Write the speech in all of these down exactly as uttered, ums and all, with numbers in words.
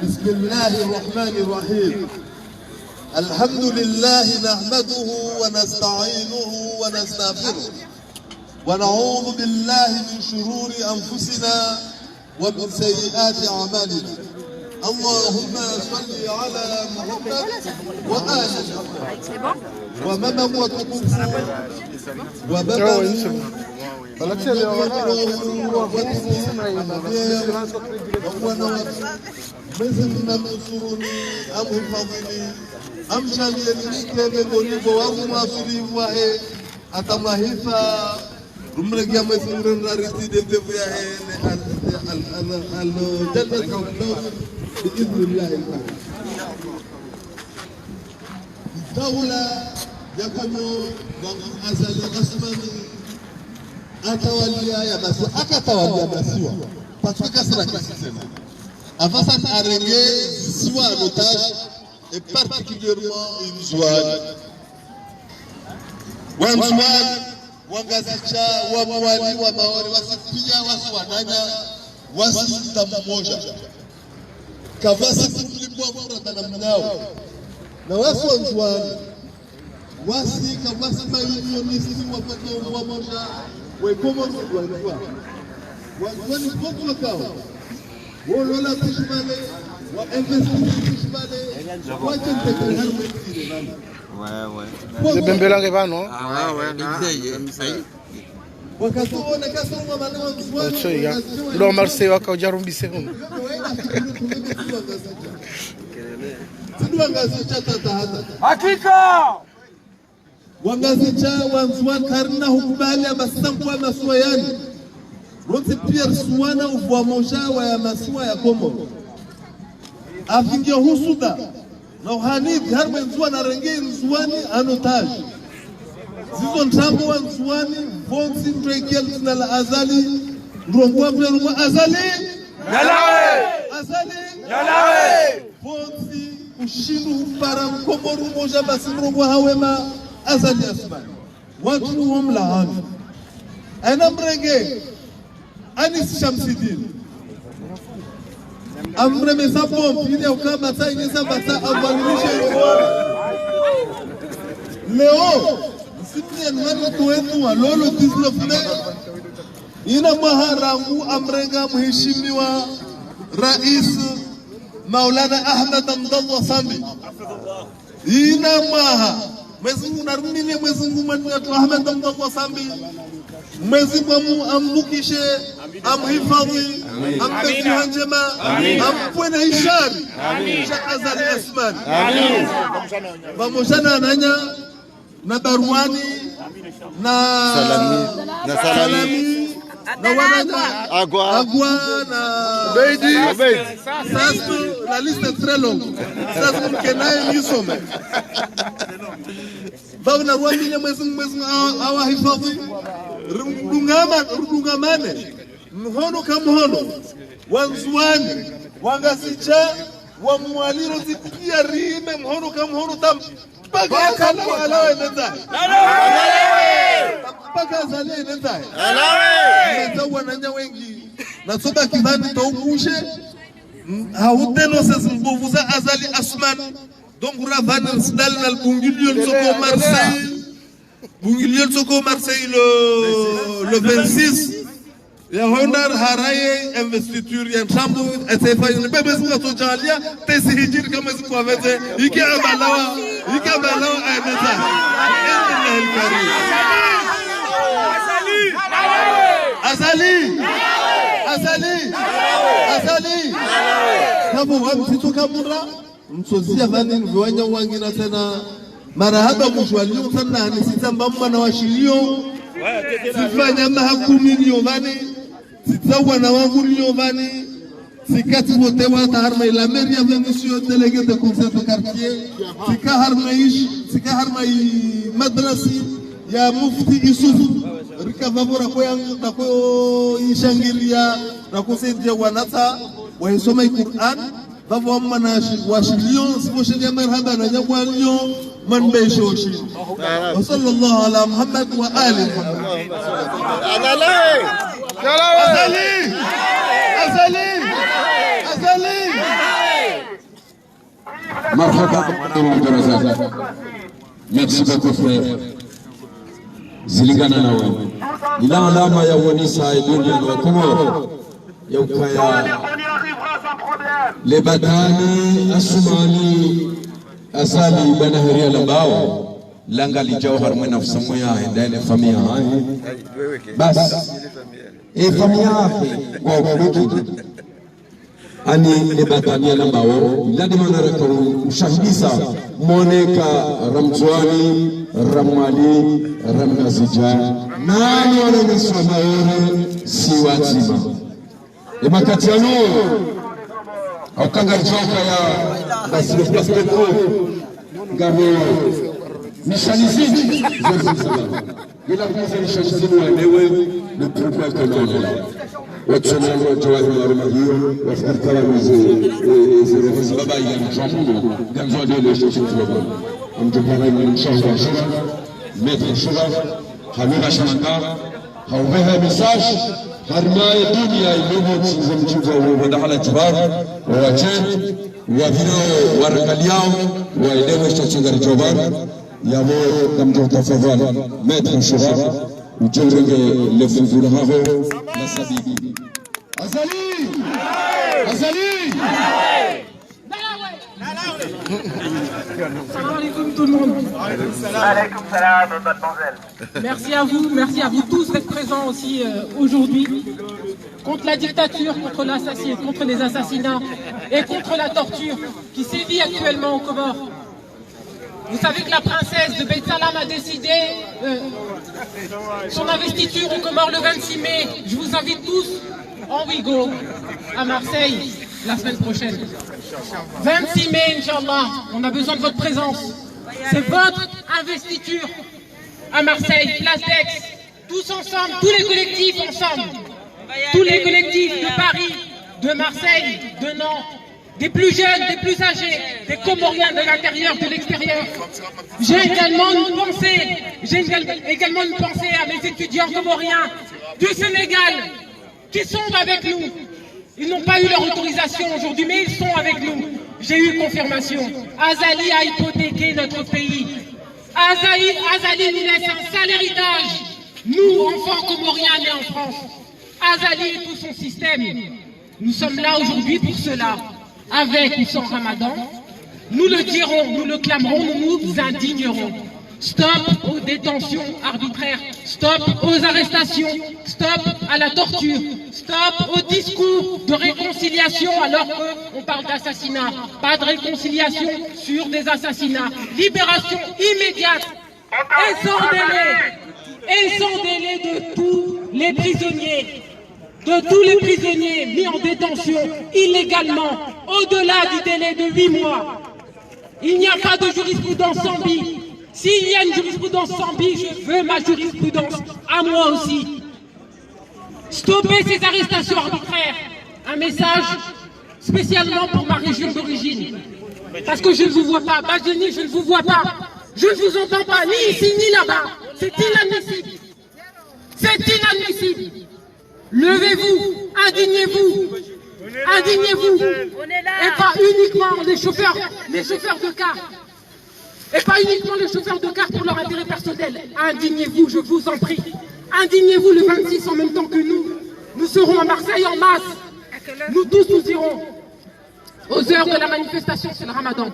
بسم الله الرحمن الرحيم. الحمد لله نحمده ونستعينه ونستغفره، ونعوذ بالله من شرور أنفسنا ومن سيئات أعمالنا. اللهم صل على محمد وآل محمد. وماما وتكفو وبابا Mwenyezi Mungu amnusuruni, amhifadhwini, amshaliyeni mkeme ngoni bo wangu masuli wahe, hata mahifa, rumregia Mwenyezi Mungu na riziki de mbevu yahe, ne al-, ne al-, al-, al-, al-, Jannat al-Firdaus, bi idhnillahi ta'ala. Daula ya Komori, wangu Azali Assoumani, atawalia ya masiwa, akatawalia masiwa. Parce que kasira kisisema. Afasa arenge zisiwa en otage, et particulièrement Ndzuani. Wandzuani, Wangazidja, wa Mwali, wa Maore, wasi pia, wasi wananya, wasi damu moja. Kavasi kulimbwa kura dana mnao. Na wasi Wandzuani, wasi kavasi maunionisti wapata umoja, we Komori Wandzuani. Wandzuani kote wakao. Wolola tishimale, wa investir tishimale, wa tshenteke harumwa ntsi ile vale. Ouais, ouais. Ze bembela nge vano. Ah, ouais, ouais, ah, ah, ah. Otsoya. Ndo Marseille waka ujarumbise kuno. Hakika! Wangazidja, Wandzuani, karina hukubali ya masangu wa masiwa yani. Rotsi pia risuwana uvwa moja wa ya masiwa ya Komori. Avingia husuda. Na uhanidzi, harimwa Ndzuani, arenge Ndzuani en otage. Zizo ntrango Wandzuani, pvontsi mndru ekia litsina la Azali, mrongoa mndru mrongoa Azali! Yalawe! Azali! Yalawe! Pvontsi ushindru upara Mkomori umoja basi mrongoa hawema Azali Assoumani. Wandru wo mlahani. Aina mrenge, Anis Chamsidine. Amremesa bombe, ile ukamba sa, ile sa basa, amwalimishe. Leo, msimu ya nani tuwetu wa lolo dix-neuf mai. Ina mwaha rangu amrenga mheshimiwa Rais Maulana Ahmed Abdallah Sambi. Ina mwaha. Mwenyezi Mungu narumile, Mwenyezi Mungu mwenye atu Ahmed Abdallah Sambi. Mwenyezi Mungu amu-, amvukishe, amhifadhwi, ampve siha ndjema, ampvwene hishari sha Azali Assoumani. Pvamoja na nanya, na Barwani, na Salami, na Salami. Salami, na wananya. Agwa. Agwa, na Beidi. Beidi. Ça, c'est, la liste est très longue. Ça, c'est que naye nisome. Pvao narwamile Mwenyezi Mungu, Mwenyezi Mungu awa-, awahifadhwi. Rudungama-, rudungamane. Mhono ka mhono. Wandzuani, Wangazidja, wa Mwali, rotsi pia rime mhono ka mhono tam- Mpaka Azali alawe nenda. Mpaka Azali nenda. Nenda wananya wengi. Na soba kidhani taukushe. Mm, ha udeno se zimbovu za Azali Assoumani. Donc, ravani sidali na lubungilio litsoko Marseille. Bungilio litsoko Marseille le, le vingt-six. Ya hondar haraye investiture ya ntrambu, et c'est fait. Ni bebe zinga to jalia, tesi hijiri kama ziku avete. Ike abalawa, ike abalawa aeneza. Azali! Azali! Azali! Kabu wa mtito kamura. Mtsozi ya vani nviwanya wangina tsena. Marahaba mujwa liyo tsena, ni sitsa mba mwana wa shiliyo. Tsifanya maha kumi liyo vani. Tsitsa wana wangu liyo vani. Tsika tsivotewa ta harumwa i la mairie ya Vénissieux, délégué de conseil de quartier. Tsika harumwa ish-, tsika harumwa i madrasi ya Mufti Yusuf. Rika vavo rako yang-, rako ishangiria, rako saidia wanatsa, wahisoma i Qur'an. Vavo mwana shi-, wa shiliyo, sipo shiliya marahaba na nyakwa liyo, man be shoshi. Wa sallallahu ala Muhammad wa ali Muhammad. Azali! Azali! Azali! Marhaba, Abdourazak. Merci beaucoup, frère. Zilingana nawe. Ila alama ya wonesa edunde ya Komoro. Ya ukaya. Le batani Asumani Azali bana heria lambao. Langa lijao harumwa nafsi moya, enda ile famiya yahe. Basi. E famiya yahe, kwa ukuluki. Ani le batani ya lambao, ila de mana raka u-, ushahidisa, moneka Ramdzuwani, Rammwali, Ramngazidja. Nani wana niswa Maore, si wadzima. E makati yanu, au kanga ridjoka ya, basi le place de cours, ngapvo, nishani zindji, zindji, zindji. Ila kuza nishani zindji wa newe, le pourquoi que non, non. Watsona ndo wadjo wa hima ruma hiyo, wafikiri kala mze, e, e, ze roho zi baba ya mdjamuno, ngamzo wa dele, shosho, shosho. Mdjo para mdjo wa shura, maître shura, hamira shimanga, hauveha message, harumwa ye duniya inovo tsinze mtsinze wa uvo dahala djubaru, wawache, waviro, warangaliyao, waelewe shitso tsi ngari djobani, yavo kamdjo tafadhali, maître shura, udjorenge le fungula haho, la sabibi. Azali! Azali! Salam alaikum tout le monde. Alaikum salam, mademoiselle. Merci à vous, merci à vous tous d'être présents aussi euh, aujourd'hui contre la dictature, contre l'assassin, contre les assassinats et contre la torture qui sévit actuellement aux Comores. Vous savez que la princesse de Beit Salam a décidé euh, son investiture aux Comores le vingt-six mai. Je vous invite tous en Ouigo à Marseille la semaine prochaine. Vingt-six mai, Inch'Allah, on a besoin de votre présence. C'est votre investiture à Marseille, place d'Aix. Tous ensemble, tous les collectifs ensemble. Tous les collectifs de Paris, de Marseille, de Nantes, des plus jeunes, des plus âgés, des Comoriens de l'intérieur, de l'extérieur. J'ai également une pensée, j'ai égal- également une pensée à mes étudiants comoriens du Sénégal qui sont avec nous. Ils n'ont pas eu leur autorisation aujourd'hui, mais ils sont avec nous. J'ai eu confirmation. Azali a hypothéqué notre pays. Azali, Azali nous laisse un sale héritage. Nous, enfants comoriens nés en France. Azali et tout son système. Nous sommes là aujourd'hui pour cela, avec ou sans Ramadan. Nous le dirons, nous le clamerons, nous nous indignerons. Stop aux détentions arbitraires, stop aux arrestations, stop à la torture, stop aux discours de réconciliation alors qu'on parle d'assassinat. Pas de réconciliation sur des assassinats. Libération immédiate et sans délai, et sans délai de tous les prisonniers, de tous les prisonniers mis en détention illégalement, au-delà du délai de huit mois. Il n'y a pas de jurisprudence sans bi. S'il y a une jurisprudence sans bi, je veux ma jurisprudence à moi aussi. Stoppez ces arrestations arbitraires. Un message spécialement pour ma région d'origine. Parce que je ne vous vois pas. Badjeni, je ne vous vois pas. Je ne vous entends pas, ni ici, ni là-bas. C'est inadmissible. C'est inadmissible. Levez-vous, indignez-vous. Indignez-vous. Et pas uniquement les chauffeurs, les chauffeurs de car. Et pas uniquement les chauffeurs de car pour leur intérêt personnel. Indignez-vous, je vous en prie. Indignez-vous le vingt-six en même temps que nous. Nous serons à Marseille en masse. Nous tous, nous irons. Aux heures de la manifestation, c'est le ramadan.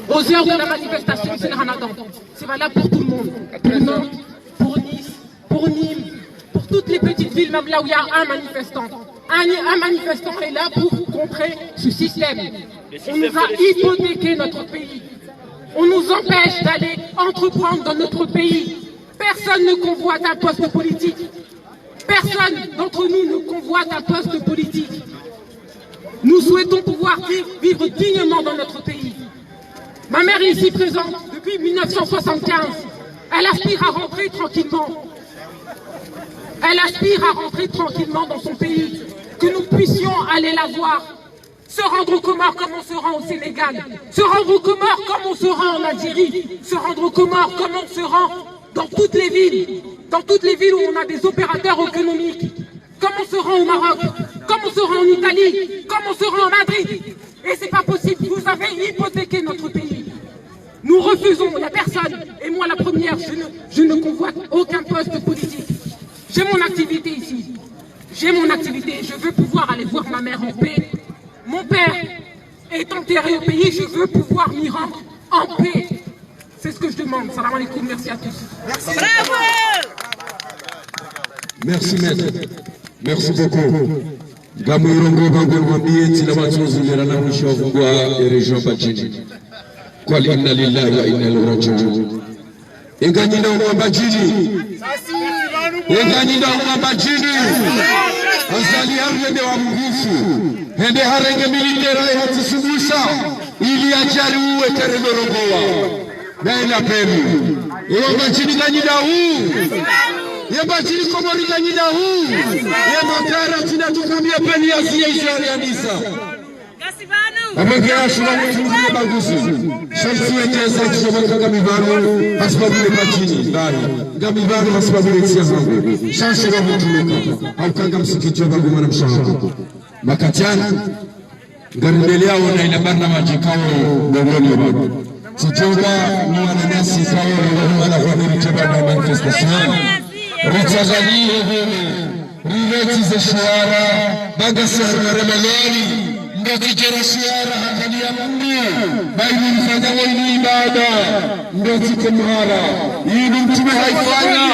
Aux heures de la manifestation, c'est le ramadan. C'est valable pour tout le monde. Pour Nantes, pour Nice, pour Nîmes, pour toutes les petites villes, même là où il y a un manifestant. Un, un manifestant est là pour contrer ce système. On nous a hypothéqué notre pays. On nous empêche d'aller entreprendre dans notre pays. Personne ne convoite un poste politique. Personne d'entre nous ne convoite un poste politique. Nous souhaitons pouvoir vivre, vivre dignement dans notre pays. Ma mère est ici présente depuis mille neuf cent soixante-quinze. Elle aspire à rentrer tranquillement. Elle aspire à rentrer tranquillement dans son pays, que nous puissions aller la voir. Se rendre aux Comores comme on se rend au Sénégal. Se rendre aux Comores comme on se rend en Algérie. Se rendre aux Comores comme on se rend dans toutes les villes. Dans toutes les villes où on a des opérateurs économiques. Comme on se rend au Maroc. Comme on se rend en Italie. Comme on se rend à Madrid. Et c'est pas possible. Vous avez hypothéqué notre pays. Nous refusons. Il y a personne. Et moi, la première, je ne, je ne convoite aucun poste politique. J'ai mon activité ici. J'ai mon activité. Je veux pouvoir aller voir ma mère en paix. Mon père est enterré au pays. Je veux pouvoir m'y rendre en paix. C'est ce que je demande. Salam alaikum. Merci à tous. Merci, maître. Merci beaucoup. Ngamwirongoa pvanu, ngwambie, tsina matsozi mera na mwisho wa vungwa e région Mbadjini. Kwali inna lillahi wa inna ilaihi rajiun. Enganyinda umwa Mbadjini. Enganyinda umwa Mbadjini. Azali harende wa mngufu. Hende harenge militaire yahe hatsisumbusa. Ili yadje yariuwe tereno rongoa. Naye na peni. Ewa Mbadjini nganyinda hu. Ye Mbadjini Komori nganyinda hu. Ye makara tsina tukamia peni ya ziye izo yariandisa. Amwenge ya shula mutuluka ye baguzi. Shansi weteza kisha mwa ngami pvanu, hasibabu le Mbadjini, ndani. Ngami pvanu, hasibabu le ntsi ya hangu. Shansi wa mutuluka. Hauka nga msikiti wa bagu mwana mshahaku. Makatiana. Ngarendelea ona ila barnamaji kawo longoni ba. Tsidjoba ni wananyasi kawo longoni wala hwamiri teba na manifestation. Ritsangalihe hene, rireti ze shuara, baga sehari na ramalani, ndo tsidjera shuara hangalia Mungu, ba inu mfanya wa inu ibada, ndo tiko mhara, inu mtume haifanya,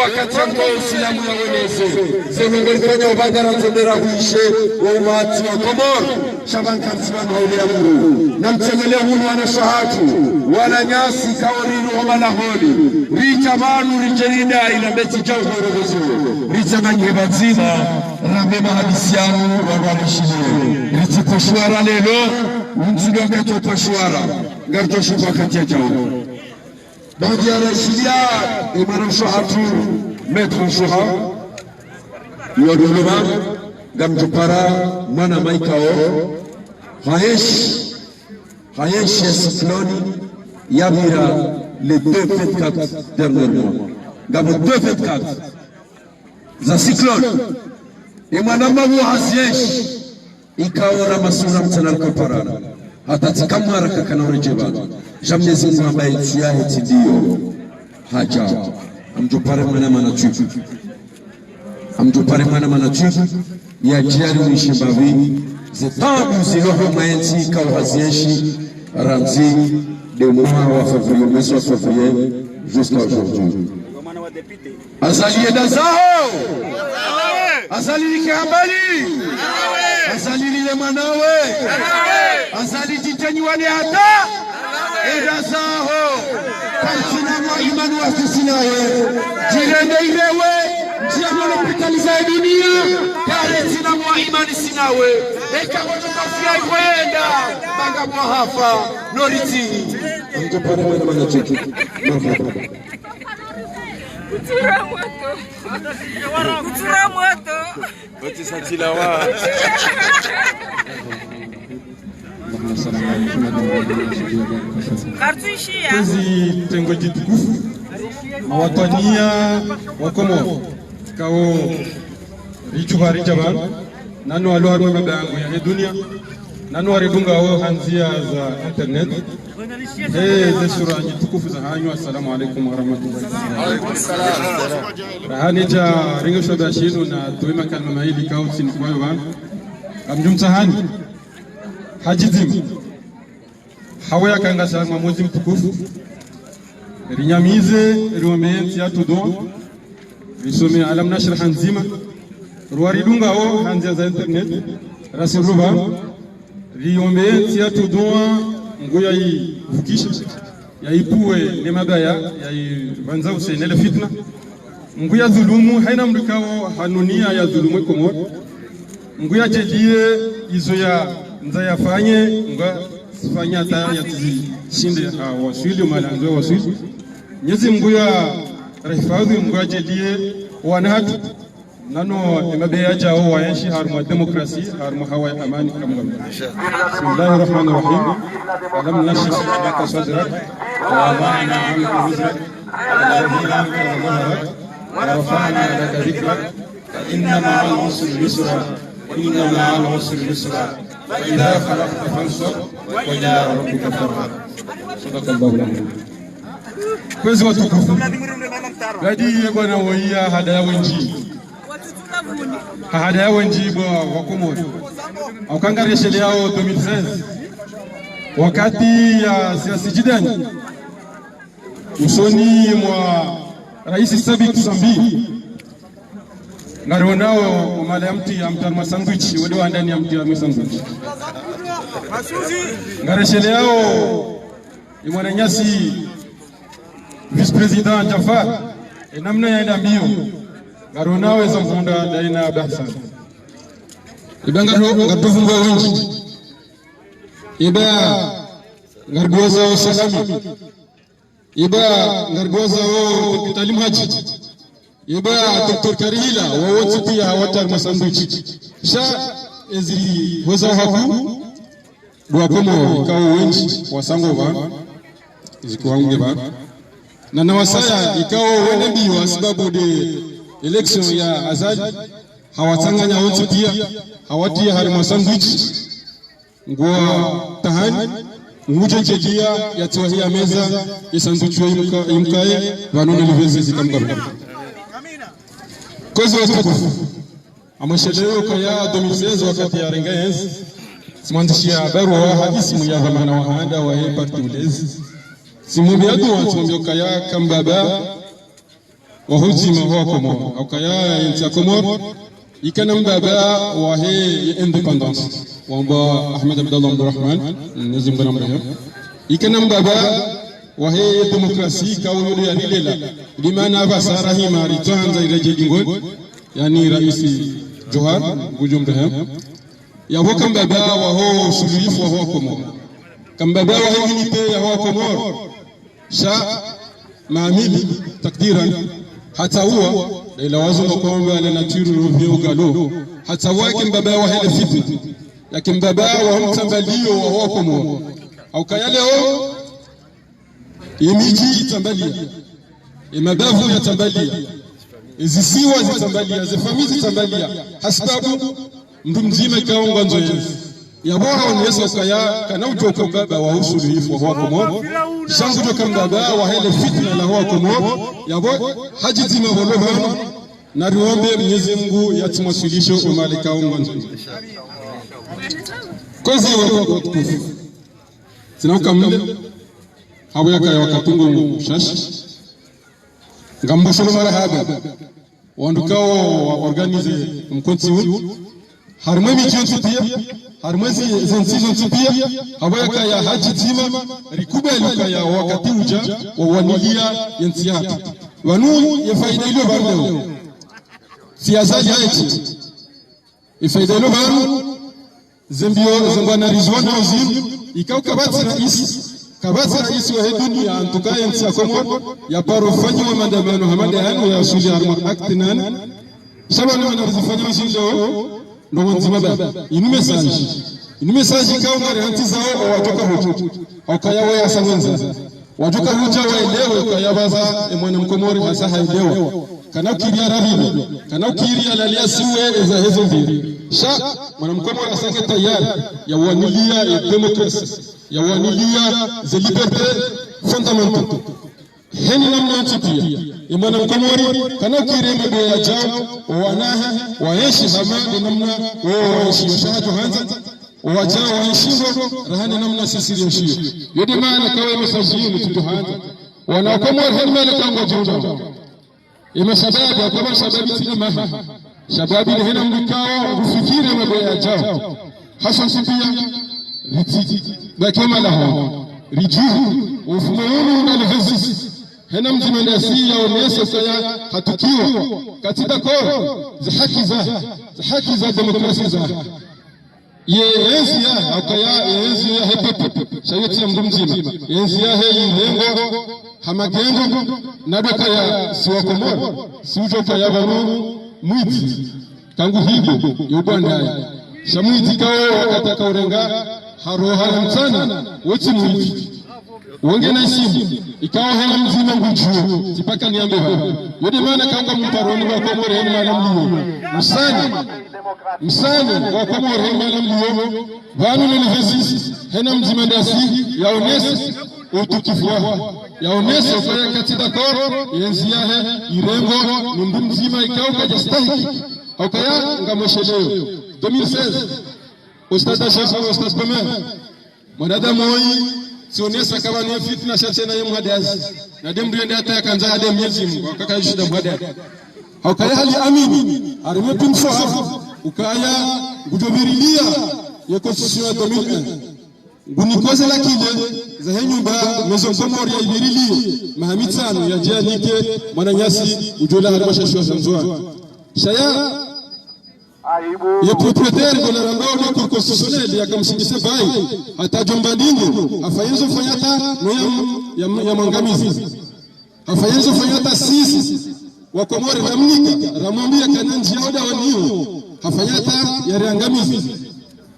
wakati ambao Usilamu yaweneze, ze Mungu ifanya ubadara zondera huishe, wa umati wa Komoro. Sha pvanu kartsi pvanu haule ya Mungu. Na mtengele hunu wanashe hatru, wananyasi kawo rinu homa la holi. Ritsa pvanu ridje ridai na mbetsi djau horogozo. Ritsanganyihe pvadzima, rambe mahadisi yanu, warwalishiliye. Ritsi ko shuara lelo, undzi ndo wakati wa shuara. Ngaritso shuka wakati ya djau. Baada ya raishilia, e mwana mshe hatru, maître Nshoha, yo doloba, ngamdjopara mwana maikao, haenshi, haenshi ya cyclone, yapvira le deux vingt-quatre dernièrement. Ngapvo deux vingt-quatre za cyclone. E mwana mawu hazienshi. Ikao na masura mtsana likoparana. Hata tsika mwara kakana uredjeba. Sha Mnyezi Mungu hamba yetsi yahe tsi ndiyo. Hadja. Ngamdjopare mwana mana twiku. Ngamdjopare mwana mana twiku. Yadje yari mwishi mbapvi. Ze tabu zilo homa yentsi ikao hazienshi. Randzi. De mois wa février, mois wa février. Jusqu'à aujourd'hui. Azali enda zaho. Azali nike hambali. Azali lile mwanawe. Azali djitenyi wale hata. Enda zaho. Kartsina mwa imani wa sisi nawe. Djirende ilewe. Ndjia mwa lopitali za dunia. Kartsina mwa imani sinawe. Eka moto kafia ikwenda. Banga mwa hafa. Noritsi. Ngamdjopare mwana mana twiku. Marhaba. Kutsura moto. Kutsura moto. Oti sa tilawa. Kartuishia. Kwezi tengo djitukufu. Mawatwaniya wa Komoro. Kawo ritsuha ridja pvanu. Nanu walo harumwa mabango yahe dunia. Nanu waridungao ha ndzia za internet. He, ze sura djitukufu za hanyu, assalamu alaikum warahmatullahi wabarakatuh. Raha nidja renge shoba shinu na towe makalima mayili kautsi nikwayo pvanu. Ngamdjumtsahani. Hadjidzima. Hawe yakangasa mwa mwezi mtukufu. Rinyamize, riombe ntsi yatru dua. Risome Alam Nashrah ndzima. Rwaridungao ha ndzia za internet. Rasi ruba. Riombe ntsi yatru dua, Mngu yayivukishe, yayipvuwe ne mabaya, yayipvandza use ne le fitna. Mngu yadhulumu, haina mdru ikao hanuniya yadhulumu e Komoro. Mngu yadjaliye izo yandza yafanye, Mngu yasifanye hata yatsizishinde hawaswili, omahala yandzo yawaswili. Mnyezi Mngu yarihifadhwi, Mngu yadjaliye wana hatru. Nano emabeya yadjao waenshi harumwa demokrasi, harumwa hawa ya amani kamwe. بسم الله الرحمن الرحيم. ألم نشرح لك صدرك ووضعنا عنك وزرك الذي أنقض ظهرك ورفعنا لك ذكرك فإن مع العسر يسرا إن مع العسر يسرا. فإذا فرغت فانصب وإلى ربك فارغب. صدق الله العظيم. Kwezi watukufu. Gadi ye bwana woyi hadaya wendji. Hadaya wendji bo wa Komori. Hauka ngaresheleyao deux mille seize. Wakati ya siasa jidani. Usoni mwa raisi sabiku Sambi. Ngarionao omala ya mti ya mtarma sandwich, wende wa ndani ya mti ya mwe sandwich. Ngaresheleyao, e mwananyasi vice-président Jafar, e namna yaenda mbio. Ngarionao eza mvunda daina bahsan. Iba ngaro, ngaruduvungwa wendji. Iba ngaruduweza o salami. Iba ngaruduweza o Dokta Ali Mhadji. Iba Dokta Karihila, wo wontsi piya hawatarma sandwich. Sha ezi hweza haku, bo wa Komori, ikao wendji, wasango ba, zikuwange ba. Na na wasaya, ikao wende mbio, ha sababu de élection ya Azali, hawatsanganya wontsi piya, hawatiya harimwa sandwich. Ngwa tahani, ngudjo djeliya ya tiwa hiya meza, ye sandwich yo imka-, imkaye, pvanu ne livezi zikamgaru. Kwezi watukufu. Amwesheleyo kaya deux mille seize wakati ya renga yezi. Tsimwandzishiya barua ha ismu ya dhwamana wa handa wahe parti Ulezi. Tsimwombeya duwa, tsimwombeya kaya kambaba wa hudzima wa Komori. Haukaya yentsi ya Komori, ikana mbaba wahe ye indépendance. Wamba Ahmed Abdallah Abdurahman, Mwenyezi Mungu namrehemu. Ikana mbaba wahe ye démocratie, kawu yule yarilela. Limana apvasa rahima ritsohandza iredjeyi dingoni, yaani raisi Johar, ngudjo mrehemu. Yapvo kambaba waho usuluhifu waho wa Komori. Kambaba wahe unité yaho wa Komori. Sha maamili, takdiran, hata uwa, ila wazungu kwamba la nature revient au galop. Hata uwa yake mbaba wahe le fitna. Yake mbaba waho mtsambaliyo waho wa Komori. Haukaya leo, ye midji itsambaliya. Ye mabavu yatsambaliya. Ye zisiwa zitsambaliya. Ze famiyi zitsambaliya. Ha sababu, mndru mdzima ikao ngwandzo yezi. Yapvo haonesa ukaya, kana udjo kambaba wa usuluhifu waho wa Komori. Sha ngudjo kambaba wahe le fitna laho wa Komori. Yapvo, hadjidzima pvolo pvanu, na riombe Mwenyezi Mungu yatsimwaswilishe o mahala ikao ngwandzo. Kwezi watukufu. Tsina ukamili. Hapvo yakaya wakati ngo mshashi. Ngambusholo marahaba. Wandru ikao wa organiser mkontsi unu. Harimwa emidji yontsi piya. Harimwa ezi, zentsi zontsi piya. Hapvo yakaya hadjidzima. Rikubali ukaya wakati udja wa waniliya yentsi yahatru. Pvanu ye faida ilio pvanu leo. Tsi Azali haeti. Ye faida ilio pvanu. Ze mbio, ze mbwana rizona uzini, ikao kapvatsi raisi, kapvatsi raisi wahe duniya, en tout cas yentsi ya Komori, yaparo fanyiwa maandamano hama ndayanu ya sujet harimwa acte nane. Sha pvanu mana rizifanya uzini leo, ndrongo ndzima ba. Inu message. Inu message ikao ngari hantsi zao, owadjoka hudja. Haukaya waya sangwenza. Wadjoka hudja waelewe ukaya pvaza, e mwana mkomori hasa haelewa. Kana ukiri ya rabile, kana ukiri ya laliya siwe eza hezo mbili. Sha, mwana mkomori hasa nge tayari, ya waniliya ye démocratie, ya waniliya ze libertés fondamentaux. Heni namna yontsi piya. E mwana mkomori, kana ukiri ye mabeya yadjao, owanahe, waenshi hama, de namna, wo waenshi, washaha djo handza, owadjao waenshi ngo, raha ne namna sisi rienshio. Yo de mana kawe message yinu tsudjo handza. Wana Komori heni mele kangwa djundjao. Ye mashababi, hauka mashababi tsi ni maha. Shababi ni hena mndru ikao, ngufikiri mabeya yadjao. Hasa ntsi piya, ritsi. Baki omalaho. Ridjuhu, ufumo unu na livezi. Hena mdzima ndasi yaonesa saya hatukiwa. Katsi d'accord, za haki za, za haki za démocratie za. Ye enzi ya, haukaya, ye enzi yahe peuple, sha yo tsi ya mndru mdzima. Ye enzi yahe irengo, ha magengo, na ndo ukaya si wa Komori, si udjo ukaya pvanu, mwidzi, kangu hibo, yo bwandaye. Sha mwidzi ikao, wakati akaurenga, haroha ya mtsana, wo tsi mwidzi. Wonge na isimu, ikao hena mdzima ngudjuo, tsi paka niambe pvanu. Yo nde mana kanga mparoni wa Komori heni mahala mliyo. Msani, msani wa Komori heni mahala mliyo. Pvanu le le vingt-six, hena mdzima ndasi, yaonese utukifu wahe. Yaonese ukaya katsi d'accord, ye ndzia yahe, irengwa, ni mndru mdzima ikao kadjastahiki. Ukaya ngamwesheleyo. Deux mille seize, au stade Jean, au stade Commun. Mwanadamu oyi, tsionesa kaba ni fitna sha tsena ye muhadazi. Na nde mndru yende hata yakandza hade Mwenyezi Mungu, wakaka yishinda muhadazi. Haukaya hali amini, harimwe pimso hafu, ukaya ngudjo virilia ye constitution ya deux mille un. Nguni koze la kile, zahe nyumba, Maison Comores ya ivirilie, maha mitsanu yadje yanike, mwananyasi, udjola harimwa shashiwa za Ndzuwani. Shaya, ye propriétaire de la rambo de Cour constitutionnelle yakamshindise bail, hata djomba ndingo, hafayenzo fanyata, no ya, ya, ya mwangamizi. Hafayenzo fanyata sisi, wa Komori ramnika, ramwambia kana ndzia oda waniyo, hafanyata ya riangamizi.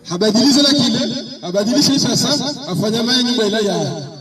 Habadilize la kile, habadilishe sasa, hafanya maye nyumba ila ya.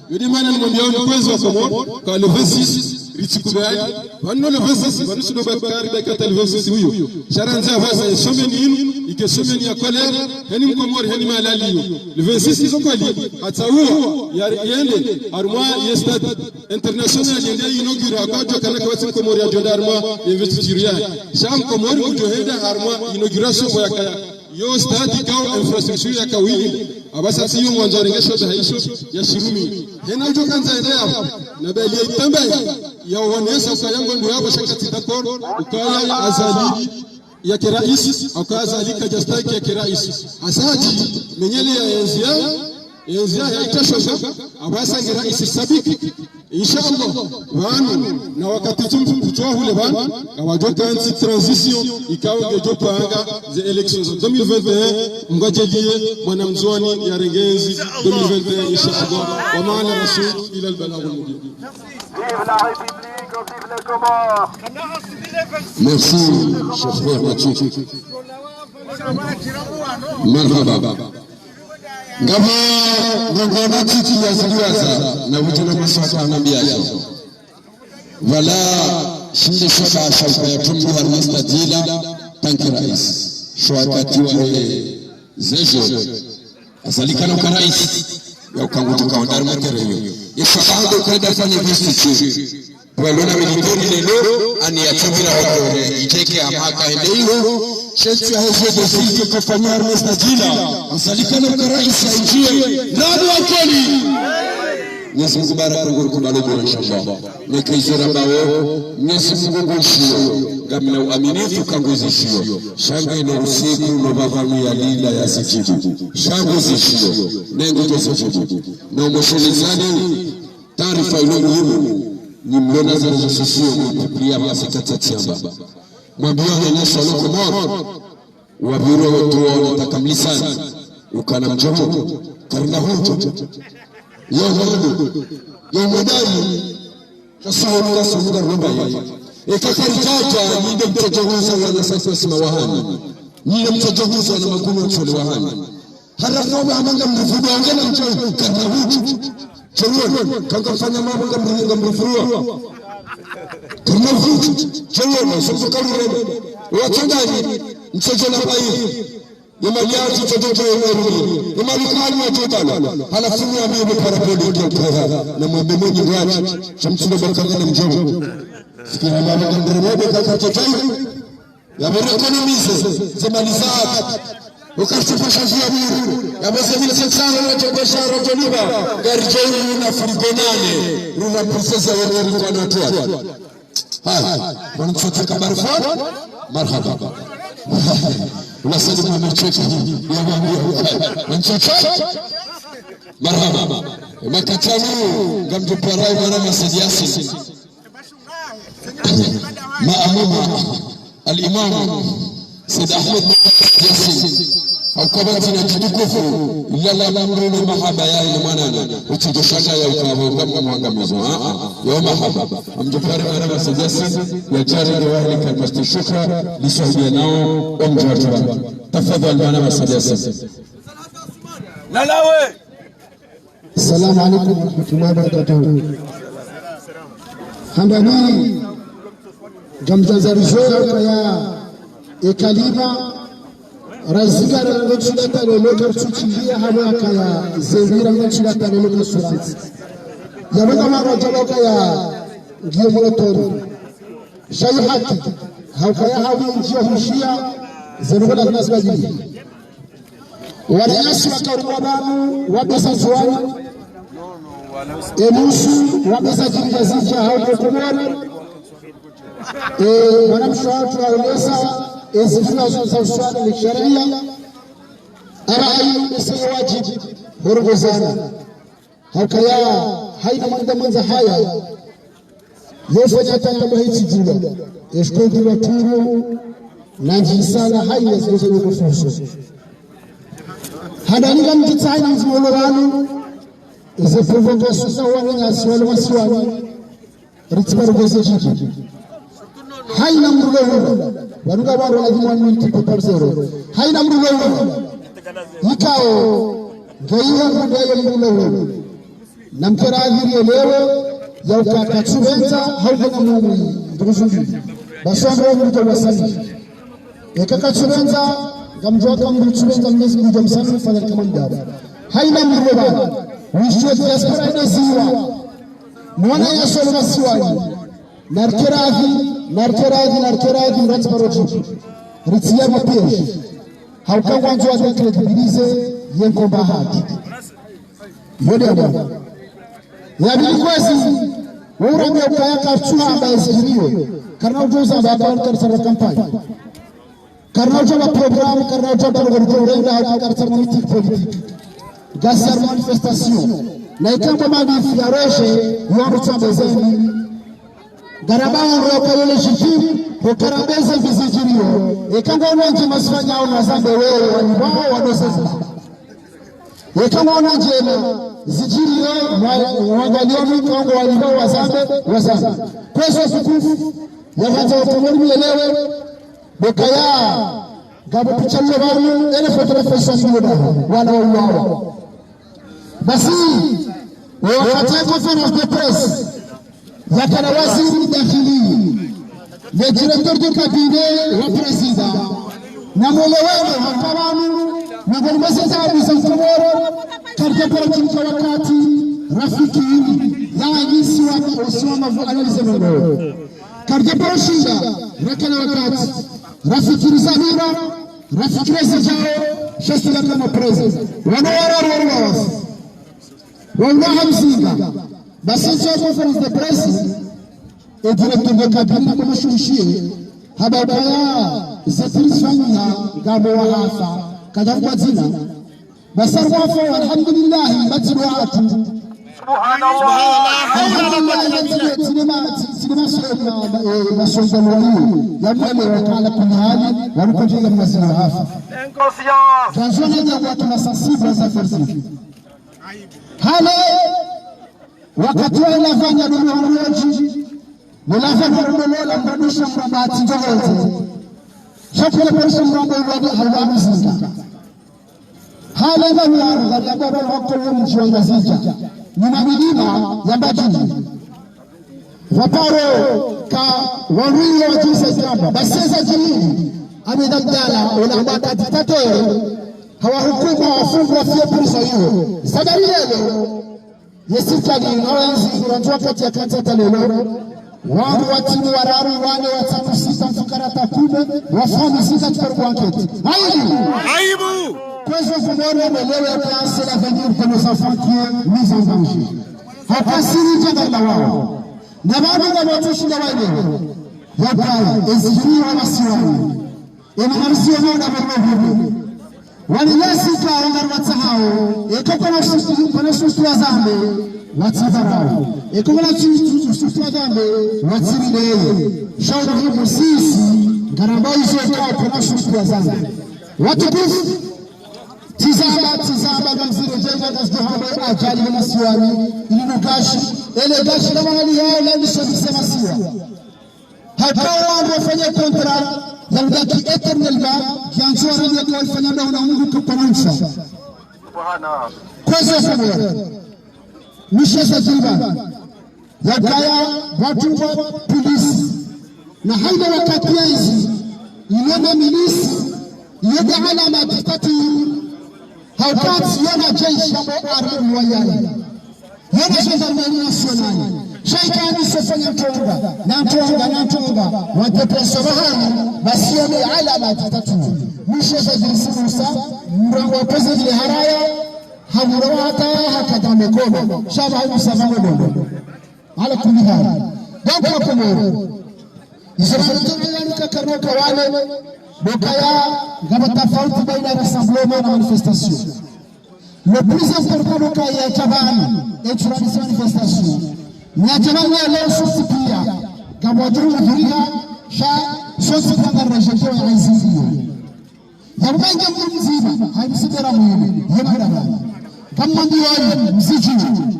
Yo nde mana nimwambia wani kwezi wa Komori, ka le vingt-six, ritsikubali. Pvanu no le vingt-six, pvanu sido bakari bakata le vingt-six uyo. Sha randza pvasa ye semaine inu, ike semaine ya colère, heni Mkomori, heni mahala aliyo. Le vingt-six izo kweli, hatsaua, ya, yende, harumwa ye stade international yende inaugura, kwadjo kana kawatsi Mkomori yadjo enda harumwa ye investiture ya. Sha Mkomori ngudjo henda harumwa inauguration yakaya. Yo stade ikao infrastructure ya kawili. Apvasa tsi yo mwandzo arenge shobe haisho ya shirumi. Hena udjo kandza ende yapvo. Na bali ya itamba ya. Yaonesa ukaya ngondro yapvo sha katsi d'accord. Ukaya Azali yake rais. Ukaya Azali kadjastahiki yake rais. Hasa hadji, menyele ya enzia. Enzia ya itashoka. Apvasa nge rais sabiki. Insha Allah, pvanu, na wakati tsu mfu kutsuwa hule pvanu, kawadjo kantsi transition, ikao ngedjo panga ze élections za deux mille vingt et un, Mngu adjaanlie, mwana Mndzuwani yarenge entsi deux mille vingt et un, insha Allah. Wa ma ala rasul illa al balaghul mubin. Vive la République, vive les Comores. Merci, cher frère Mathieu. Marhaba. Ngapvo ndrongoo ntiti yaziliwaza na vudjana maswaka anambiazo. Pvala shinde shaka shauka ya tumbu harumwa stade ila, tanki rais. Sho wakati wahe ze jeux. Azali kana uka rais. Ya uka ngudjo ka wandari mwa terrain yo. Ye shabahando kaida fanya investiture. Pvalo na militaire lelo, ani ya tsambira wakore, iteke amaka ende iyo, shentu ya hezo de site kafanya harumwa stade ila, Azali kana uka rais ya injie, nani wakoni? Mwenyezi Mungu baraka nguri kubalo bora inshallah. Neke izo rambao, Mwenyezi Mungu ngushiyo, ngamina uaminifu kanguzishiyo. Sha nge no usiku, no pvapvanu ya linda ya sijibu. Sha nguzishiyo, nengu to sijibu. No moshelezani, taarifa ilo muhimu, ni mlona ze réseaux sociaux, ni publia pvasi katsa tsiamba. Mwambio hena swalo Komori, wapviro wotu wona takamlisani, ukana mdjomo, karina hudjo. Yo hulu, yo mudani, kasuhulu, kasuhulu, karumba ya. Eka karitata, ninde mtsojo huza wana sasa sima wahani. Ninde mtsojo huza na makunu wa tsole wahani. Halafu wamba hama ngamrifudwa, ngena mtsojo, karina hudjo. Tsojo, kanga fanya mambo ngamri-, ngamrifudwa. Karina hudjo, tsojo, na sofu karurebe. Watsangani, mtsojo na payi. Ye mali yatsu tsojo tsojo ya rumi. Ye mali kani ya totala. Halafu ni ambi ni parapoli kwa kwa. Na mwambe mwenye wati. Shamsulo bakanga na mdjomo. Fikira mambo ngamrifudwa, kaka tsojo. Ya bora économiser ze mali zahe. Ukashuka shazi ya buru. Ya mwezi mili setsano na tokosha rotoliba. Gari djeyi na frigo nane. Runa princess ya wori kwa na tuwa. Haya. Wani tsote kabari fwa. Marhaba. Unasali mwa mecheki. Ya mwambia. Wani tsote. Marhaba. Makatanu. Ngamdjo parai mwana Masadi Yasin. Maamuma, al-Imam Said Ahmed Yasin, haukaba ntsina djitukufu, ilala namrilo mahaba ya ile mwanana, utsidjo shanga ya ukabo, ngamna mwangamizo, ha, ha, ya mahaba. Amdjupare mwana Said Yasin, ya djari de wahli kalmati shukra, li sahibi nao, omdjadjwa. Tafadhali mwana Said Yasin. Lalawe! Assalamu alaikum warahmatullahi wabarakatuh. Hambani, ngamdjandza ridjuwe ukaya ye kalima razingara rangu ntsu la talelo karitsutsiliya hama ukaya zembira rangu ntsu la talelo kasuranzi. Yamanga mara djaba ukaya ngiyo molotori. Sha yi haki, ha ukaya hawi ndziyo hushiya, zenu lazima zibadili. Wananyasi waka urumwa pvanu, wabesa Ndzuwani, enusu, wabesa Ngazidja, hau Komori. E, mwanamshe watru haulesa, ezifula zo za uswali le sharia. Ara hayi, ese yo wajibu, horongozana. Ha ukaya, hayina mwandza mwandza haya, yofanya tata bahitsi djula, eshikondi wa turu, na ndjisala hayina zilozo nyoko fuso. Handani ngamdjitsaha hayina mdzima ulo pvanu, eze provocation za wananyasi walo masiwani, ritsi paro geze jiki. Hayina mdru lo hula, wanu ngapvo waro ladhimu wa multiple par zéro. Hayina mdru lo hula, yikao, ngayiwa mdru yayo mdru lo hula. Namkere adhiri yelewe, ya uka katsupvendza, hau kena mumwi, ndugu zangu. Basi wambe wa mdru wasamihi. Eka katsupvendza, ngamdjuwa ka mdru tsupvendza, Mwenyezi Mungu msamihi, fadhali kama mdru. Hayina mdru lo pvanu, wishiyo diaspora ina ziwa. Mwana ya solo masiwani. Narikere adhi, narikere adhi, narikere adhi, ratsi paro jibu. Ritsiya mapiège. Ha uka ngwandzo wa décrédibiliser, ye nkomba haki. Yo de amwa. Ya pvili kwezi, wo urambia ukaya karitsuha amba eziriyo. Karina udjuza amba aka karitsa la campagne. Karina udjuwa programme, karina udjuwa ndrongoo ridjo urenda, hau karitsa ma meeting politique. Ngasi ya manifestation. Na ikamba manif ya roje, yo ritsu amba zeni. Ngaramba ro ka yo légitime, ho karamba eze vizijiriyo. Eka ngwaona ndje masifanya ona zambe wewe, wani wao, wano sasa. Eka ngwaona ndjema, zijiriyo, mwa-, mwangaliyo mkongo wani wao wazambe, wazambe. Kwezo sukufu, ya handza wa Komori mwelewe, bo ukaya, ngapvo picha lilo pvanu, ele photographe sa mbiyo daho, wana wa uwawa. Basi, wakati ya conférence de presse, yakana waziri dakhili, le directeur de cabinet wa président, na mwelewane haka pvanu, na ngoni mwezi tabu za Komoro, karidja paro tsinka wakati, rafikiri, ya anyisi wa, usiwa mavu analyse mengo. Karidja paro shinda, rakana wakati, rafikiri zamira, rafikiri zijao, sha sila kama président. Wano wararu wari wawafu. Waunaha mzinga. Basi nzo conférence de presse, e directeur de cabinet na kuma shurushiye, hamba ukaya, ze prise fanya, ngapvo wahafa, kadha kwa dzina. Basi wafa, alhamdulillah, madziro hatru. Subhanallah. Alhamdulillah, madziro, tsine ma-, tsi-, tsine ma-, eh, masonga waliyo. Ya mwele wa kala kulihali, waruko jega madziro hafa. Kanzona ya watu na sensible za farsi. Hale, wakati wa lavanya dumu wa mwoji, ni lavanya dumu lola mbadisha mrabati njogozi. Shakula parisha mramba uwadi hawa mzinga. Hale nga uwaru, gari ya baba wako wo mdji wa Ngazidja. Ni mamilima ya Mbadjini. Vaparo ka waruyo wa jinsi kamba, baseza jini, Ahmed Abdallah, ola hamba ka dictateur, hawa hukuma wafungu wa fiye prison iyo. Sabari lelo, ye sirikali, na wenzi, kurandzwa wakati ya kantsa ta lelo, wangu watimu wararu, wane, watsanu, sita, mfukara ta kume, wafamu zika tukaru blanket. Aibu! Aibu! Kwezo Komori mwelewe ka c'est l'avenir de nos enfants qui est mis en danger. Hauka siri djanga la wao. Na pvanu ngapvo tsushinda waelewe. Yapvai, eziriyo wa masiwani. Ema harisi yo mwana mwana mwana. Wani yasi ka wanga rwatsa hao. Eka kuna shustu, kuna shustu wa zambe. Watsi dharau. Eka kuna shustu, shustu wa zambe. Watsi rileye. Shauri hibu sisi. Ngaramba izo ka kuna shustu wa zambe. Watukufu. Tizama, tizama, ngamzire djenga, ngazidjo hamba ajali ya masiwani, ili nugashi, ele gashi la mahali yao, la nishabisa masiwa. Hata wao wafanya contrat, ya udaki éternellement, kianzo wa rami ya kawai fanya nda una Mungu kapanunsa. Kwezo Komori. Misheza ziriba, ya ukaya watungwa polisi. Na haina wakati yezi, iyo na milisi, iyo nde alama dictature. Hauka tsi iyo na jeshi ya bo armée moyenne. Iyo na gendarmerie nationale. Sha ika ni sofanya ntonga, na ntonga, na ntonga, wa déplacer bahari, basi iyo nde alama dictature. Misheza zirisimusa, mrango wa peze zile haraya, hamuro hata hakata mekoma, sha ba hamusa ba mekoma. Ala kulli hal. Donc, la Komoro. Israël tena yani kakarno kawale, bo ukaya, ngapvo tafauti baina rassemblement na manifestation. Le plus important bo ukaya ya tabani, et tu as manifestation. Ni ya tabani ya leo sosi pia, ngapvo wadjuru mdhuriha, sha, sosi pia nga rejeté wa I C C yo. Ya mbange mdru mdzima, haimsibera mwili, ye madabani. Kamwambiwani, mzidji,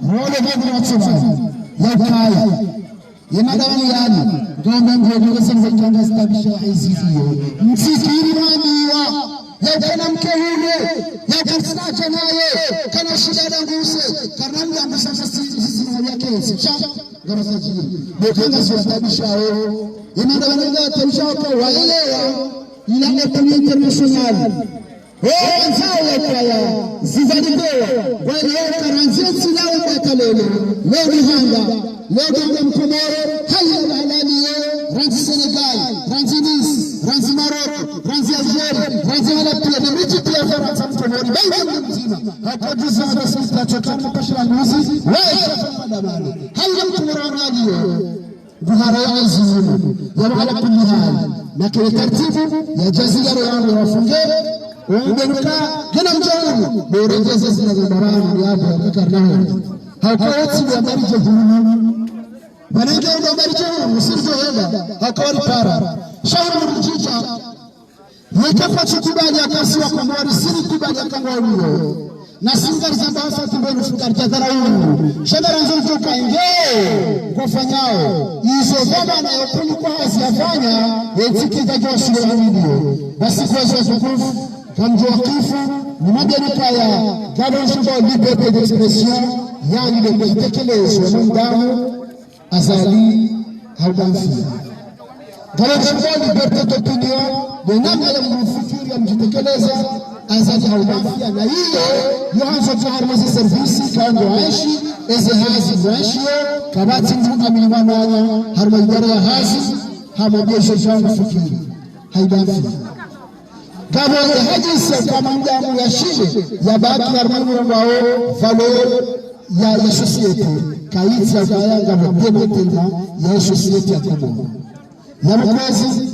role mwangu na tsobani. Ya ukaya. Ye madabani yani, ngombe ngombe ngese ngekanga stabisha ya I C C yo. Mtsikiri mwambiwa, ya ukana mke ule, ya ukatsina naye, kana shida danguse, kana mdanguse sisi, sisi na ya kesi. Sha, ngara sajiri. Bo ukanga ziwa stabisha yo. Ye madabani nga stabisha yo kwa waelewa. Ila opinion internationale. Wo wandzao ya ukaya, zizalidhewa, ngwaelewa uka randzi entsi lao mbata leo, leo ni hanga, leo donga mkomoro, haina mahalani yo, randzi Sénégal, randzi Nice, randzi Maroc, randzi Algérie, randzi Alapia, na miji pia Farantsa mkomori, baina mdru mdzima, haka juzi hata sisi tachoka mpashira nguzi, wae kwa madabani, haina mkomoro analiyo. Buhara ya azimu, ya ala kulli hal. Na kile tartibu, ya jazi ya roho yangu ya wafunge, ubenuka, gena mdjauru, borengeze zina za barani, ya bu ya kakarnaho. Hauka wotsi ya bari jehuru. Banenge ya bari jehuru, usizo heba, hauka wali para. Shahuru mdjidja, yeka kwatsu kubali akasi wa Komori, siri kubali akangwa uyo. Na singari zamba hasa timbenu fukari jadhara unu. Shabara nzo mtoka inge. Ngofanyao. Izo zama na yokuni kwa hazi yafanya. Yetiki za jwa shule wa miliyo. Basi kwa zo tukufu. Kamjo wakifu. Ni mabiani kaya. Gado nshimbo liberté d'expression. Yani le kuitekelezwa mwanadamu. Azali haudanfia. Ngalo tsimbo liberté d'opinion, de namna ya mfikiri ya mjitekeleza, Azali haudanfia. Na iyo, yo handzo tsi harumwa ze service, ka ngo aishi, eze hazi ngo aishi yo, kapvatsi mdru amini mwananya, harumwa idara ya hazi, hamwambia izo zangu fikiri. Haidanfia. Ngapvo ye hadisi ya ukaya mwanadamu ya shile, ya baki harumwa mrongo wao, valeur ya, ya société, kaitsi ya ukaya ngapvo démantèlement ya société ya Komoro. Ya mkozi,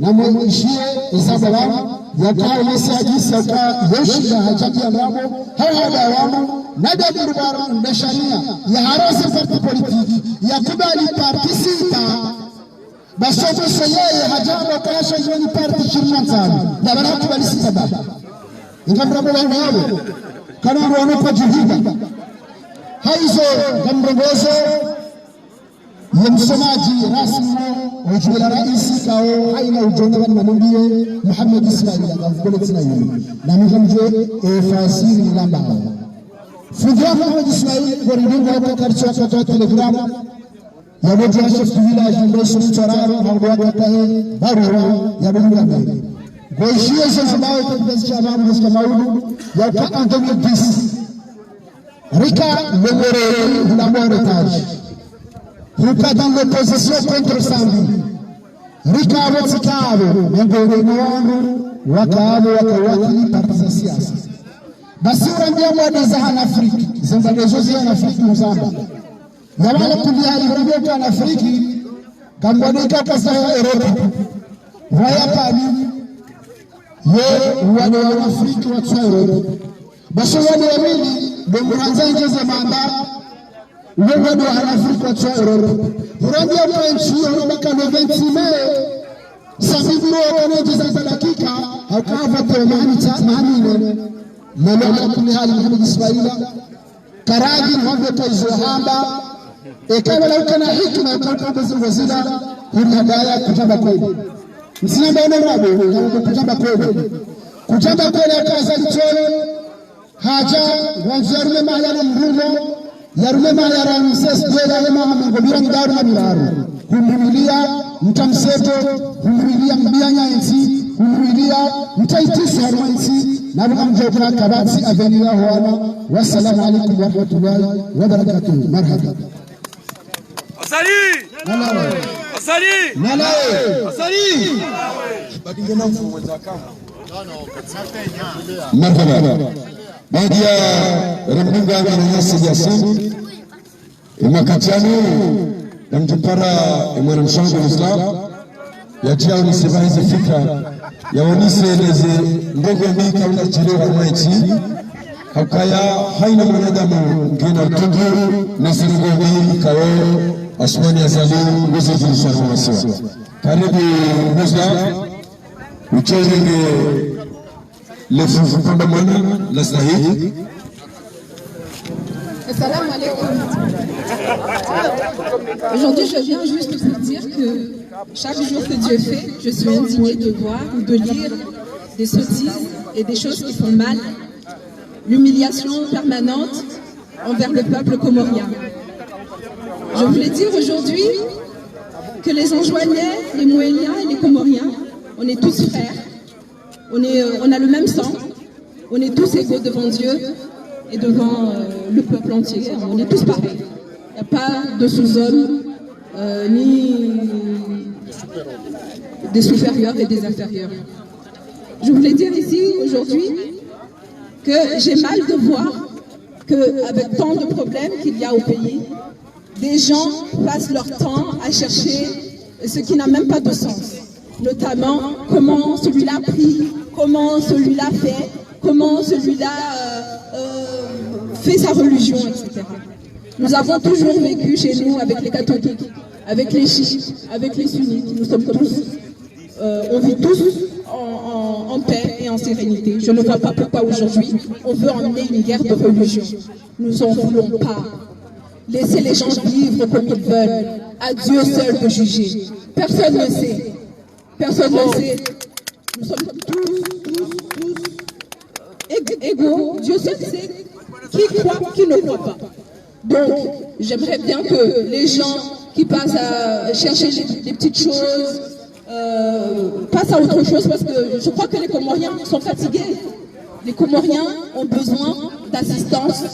na mwe ishiye, eza balamu, ya ukaya mesi hadisi ya ukaya yoshila hajadi ya mrabo, hawa hada wamu, na dabiru bara, na sharia, ya harose parti politique, ya kubali parti sita, Basi omwiso yeye hadjamba ukaya sha izo ni parti shirini na ntsanu. Na bana kubali sita ba. Inga mrabo wa nawe. Kana ndo wano kwa djihida. Haizo ngamrongozo. Ye msomadji rasmi wa djumbe la raisi kao haina udjona bani manumbiye Mohamed Ismail, aka mkole tsina yinu. Na mi ngamdjo, e, fasiri ni lamba. Fundi wa Mohamed Ismail, ngori ndingo hata kartsi wa kata Telegram. Ya mdji wa chef du village, ndo iso mtwararo, ha ndo wakatahe, barua, ya mdji wa mbele. Ngo ishiye izo zambao, kwa kizazi cha babu, kwa maudu, ya uka en deux mille dix. Rika, le Morel, la Mauretage. Huka dans l'opposition contre Sambi. Rika, abo tsikabo, mengo ni wangu, wakabo, wakawakili parti za siasa. Basi urambia mwade za hana Afriki, zemba ndezo zi hana Afriki uzamba. Na wala kundi hali urambia uka na Afriki, kambwa ni kaka sa Europa. Waya pani, ye wale wa Afriki wa tsa Europa. Basi wale wa mili, ndo mrandza nje za manda, uwe wale wa Afriki wa tsa Europa. Urambia uka nchi yo, mbaka le vingt mai, Sambi buro kana nje za dakika, hauka hapvate mahani tsa, mahani ne. Lelo ala kundi hali Mohamed Ismaila, Karagi, ngombe ka izo hamba. Eka wala ukana hikima, uka uka mbezi wazila, huri hadaya, kudjamba kweli. Msina mba ene rabo, kudjamba kweli. Kudjamba kweli aka Azali tsole, hadja, wandziarume mahala na mrungo, Yarume ma yarangu sesi dwela ema amengo miraru na miraru. Humwiliya mta mseto, humwiliya mbianya entsi, humwiliya mta itiso harumwa entsi, na buka mdjokuna kabati avenir ya hwana. Wassalamu alaikum warahmatullahi wabarakatuh. Marhaba. Azali! Nalawe! Azali! Nalawe! Azali! Marhaba. Baada ya Ramdunga Mwananyasi Yasin, emakati yanu, namdjipara emwana mshangu Islam, yadje yaonese bahi ze fikra, yaonese neze ndrongoo mbi ikao ngazidjiriyo harumwa entsi, hukaya haina mwanadamu ngena utungu neze ndrongoo mbi ikao Assoumani Azali nguzidjirisha harumwa masiwa. Karibu Musa, utsenge le fuvu panda mwana, la sahihi. Assalamu alaikum. Aujourd'hui, je viens juste pour dire que chaque jour que Dieu fait, je suis indignée de voir ou de lire des sottises et des choses qui font mal. L'humiliation permanente envers le peuple comorien. Je voulais dire aujourd'hui que les Anjouanais, les Mohéliens et les Comoriens, on est tous frères. On est, euh, on a le même sang. On est tous égaux devant Dieu et devant, euh, le peuple entier. On est tous pareils. Il n'y a pas de sous-hommes, euh, ni des supérieurs et des inférieurs. Je voulais dire ici aujourd'hui que j'ai mal de voir que, avec tant de problèmes qu'il y a au pays, des gens passent leur temps à chercher ce qui n'a même pas de sens. Notamment, comment celui-là prie, comment celui-là fait, comment celui-là, euh, euh, fait sa religion, et cetera. Nous avons toujours vécu chez nous avec les catholiques, avec les chiites, avec les sunnites. Nous sommes tous, euh, on vit tous en, en, en paix et en sérénité. Je ne vois pas pourquoi aujourd'hui on veut emmener une guerre de religion. Nous en voulons pas. Laissez les gens vivre comme ils veulent. À Dieu seul de juger. Personne ne sait. Personne ne sait. Nous sommes tous, tous, tous ég-, égaux. Dieu seul sait qui croit, qui ne croit pas. Donc, j'aimerais bien que les gens qui passent à chercher les, les petites choses, euh, passent à autre chose, parce que je crois que les Comoriens sont fatigués. Les Comoriens ont besoin d'assistance,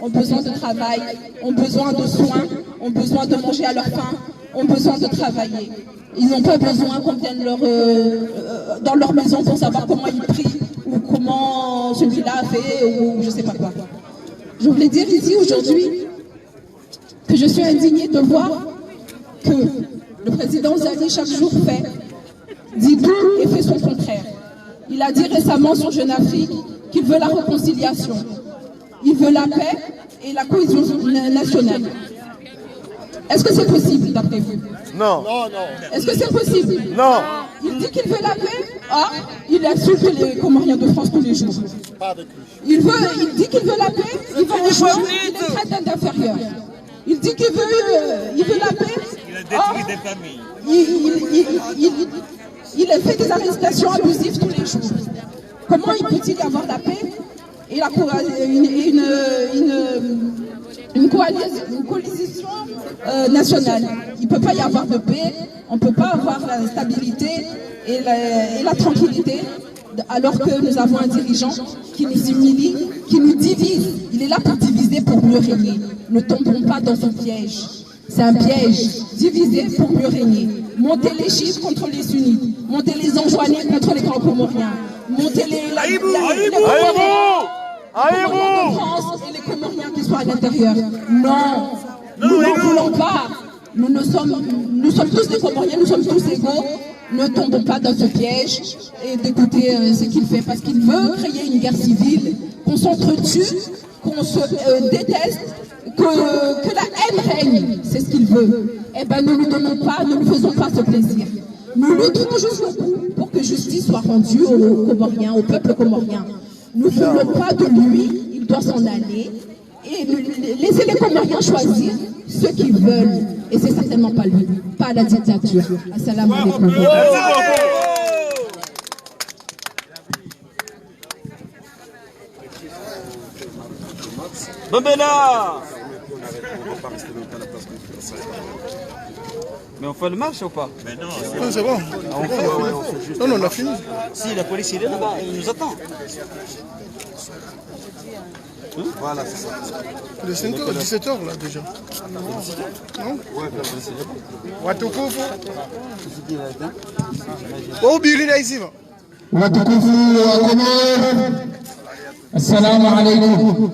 ont besoin de travail, ont besoin de soins, ont besoin de manger à leur faim, ont besoin de travailler. Ils n'ont pas besoin qu'on vienne leur, euh, euh, dans leur maison pour savoir comment ils prient ou comment celui-là a fait ou je sais pas quoi. Je voulais dire ici aujourd'hui que je suis indignée de voir que le président Azali, chaque jour, fait, dit tout et fait son contraire. Il a dit récemment sur Jeune Afrique qu'il veut la réconciliation. Il veut la paix et la cohésion na-, nationale. Est-ce que c'est possible, d'après vous ? Non. Est-ce que c'est possible ? Non. Il dit qu'il veut la paix. Ah, il insulte les Comoriens de France tous les jours. Il veut, il dit qu'il veut la paix, il va en juin, il les traite d'inférieurs. Il dit qu'il veut, euh, il veut la paix. Or, il, il, il, il, il, il fait des arrestations abusives tous les jours. Comment il peut-il y avoir la paix et la co-, une, une, une, une coalis-, une coalition, euh, nationale ? Il peut pas y avoir de paix, on peut pas avoir la stabilité et la, et la tranquillité alors que nous avons un dirigeant qui nous humilie, qui nous divise. Il est là pour diviser, pour mieux régner. Ne tombons pas dans ce piège. C'est un piège. Diviser pour mieux régner. Monter les chiites contre les sunnites. Monter les Anjouanais contre les Grands Comoriens. Monter les, la, la, les Comoriens, les Comoriens de France et les Comoriens qui sont à l'intérieur. Non, nous n'en voulons pas. Nous, nous sommes, nous sommes tous des Comoriens, nous sommes tous égaux. Ne tombons pas dans ce piège et d'écouter, euh, ce qu'il fait, parce qu'il veut créer une guerre civile, qu'on s'entretue, qu'on se, euh, déteste, que, que la haine règne, c'est ce qu'il veut. Eh ben, ne lui donnons pas, ne lui faisons pas ce plaisir. Nous lutterons jusqu'au bout pour que justice soit rendue aux Comoriens, au peuple comorien. Nous ne voulons pas de lui, il doit s'en aller. Et le, le, laissez les Comoriens choisir ceux qu'ils veulent. Et c'est certainement pas lui, pas la dictature. Assalamu alaikum. Bambela. Mais on fait le marche ou pas ? Non, c'est bon. Ah, on fait, ouais, ouais, on fait juste... Non, non, on a fini. Si, la police, il est là-bas, il nous attend. Hein ? Voilà, c'est ça. Il est cinq heures, dix-sept heures là déjà. Non ? Ouais, ben, c'est bon. Watukufu. Wahubiri na iziva. Watukufu wa Komori, assalamu alaikum.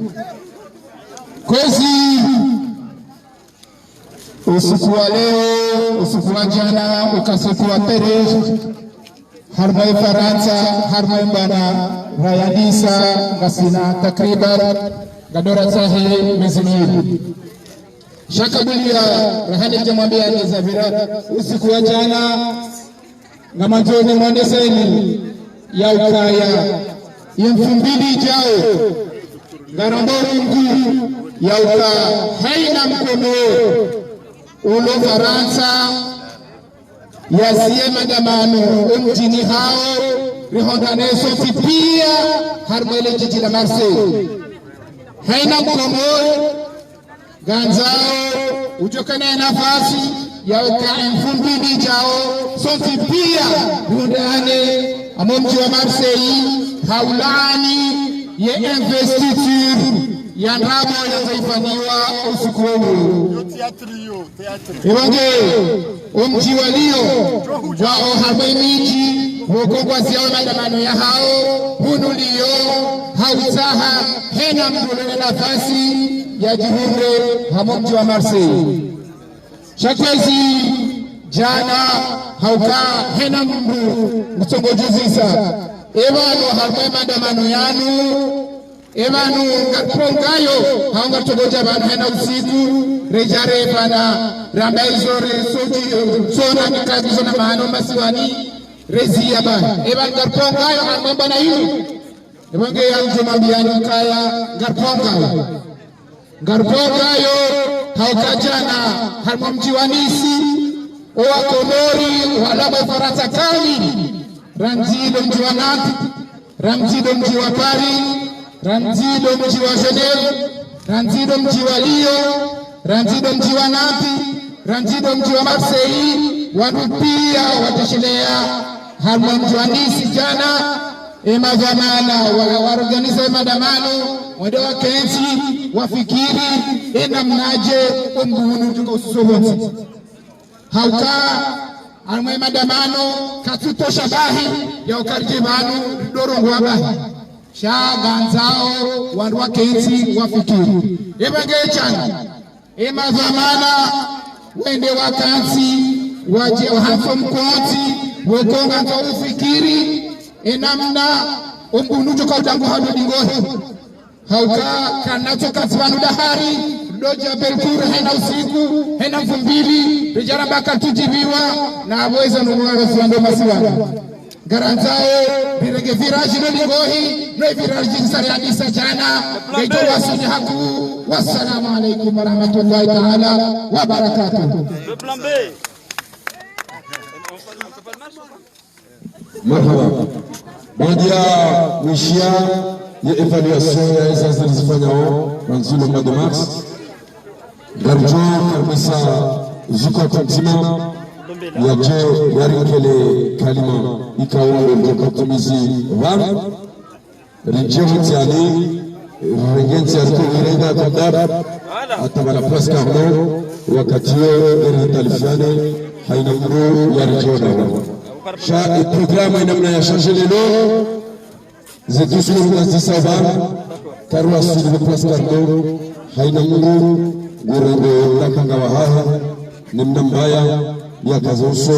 Kwezi, usiku wa leo, usiku wa djana, uka usiku wa tarehi, harumwa Farantsa, harumwa mbana rayadisa, ngasina takriban, ngadora tsahe mezi mili. Sha kabla ya rahana djamwambia ni zavira, usiku wa djana, ngamandzo nimwoneseni ya ukaya, ye mfumbili djao, ngarombo Mungu ya uka haina mkono ulo Farantsa, yaziye madamano omdjini hawo, rihondane sontsi pia, harumwa le djidji la Marseille. Haina mkono, ngandzao udjokana nafasi ya uka emfumbili djao, sontsi pia, rihondane, harumwa omdji wa Marseille, ha ulaani ye investiture ya ndrabo yazaifanywa usiku wa leo. Iwange, omdji wa Lyon, wao harumwa emidji, woko ngwaziao madamano yahawo, hunu Lyon, ha utsaha, haina mndru ulo na nafasi, yadjihundre, harumwa omdji wa Marseille. Sha kwezi, djana, ha uka, haina mndru, mtsongo djuzisa. Epvanu, harumwa madamano yanu, epvanu ngaripvongayo, hau ngaritsogodja pvanu haina usiku, redja repvana, ramba izo resodji, sona mikazi zona mahano masiwani, reziya pvanu. Epvanu ngaripvongayo, hau mbana inu. Epvanu nge ya udjo mwambiani ukaya, ngaripvongayo. Ngaripvongayo, ha uka djana, harumwa omdji wa Nice, owa Komori, wala mwe Farantsa kamili, randzi lo mdji wa Nantes, randzi lo mdji wa Paris, randzi lo mdji wa Genève, randzi lo mdji wa Lyon, randzi lo mdji wa Nantes, randzi lo mdji wa Marseille, wandru pia watoshelea, harumwa omdji wa Nice djana, emadhwamana wa, wa organize madamano, wende wakentsi, wafikiri, enamnadje, ombuhunu tuka ususo pvontsi. Ha uka, harumwa madamano, katsutosha bahi, ya uka ridje pvanu, ridorongowa bahi. Sha ngandzao, wandru wakentsi, wafikiri. Epvanu nge shani. Emadhwamana, wende wakentsi, wadje wahanso mkontsi, woko ngandzo ufikiri, enamna, ombuhunu tuka udangu hado dingohi. Ha uka, kanatso katsi pvanu dahari, dodja Bellecour, haina usiku, haina mfumbili, ridja ramba karitudjiviwa, na apvo eza no mwana fundo masiwani. Ngarandzao, rirenge virage no lingohi, no virage nsari hadisa djana, ngaito wasuli haku. Wassalamu alaikum warahmatullahi taala wabarakatuh. Le plan B. Marhaba. Baada ya mwishiya ya évaluation ya eza ziri zifanyao, randzi lo mois de mars. Ngaridjo karibisa zuka ndzima yadje yarenge le kalima ikao ndo mtumizi pvanu. Ridje hutsiani, rirenge ntsi yariko irenda kondar, hata pvala Place Carnot, wakati yo ngeri talifiane, haina mndru yaridjo dawa. Sha e programme enamna ya changer lelo, ze discours ngazisao pvanu, kari wasuli pvo Place Carnot, haina mndru ngurenge lakanga wahaha, ne mna mbaya, yakaza uso,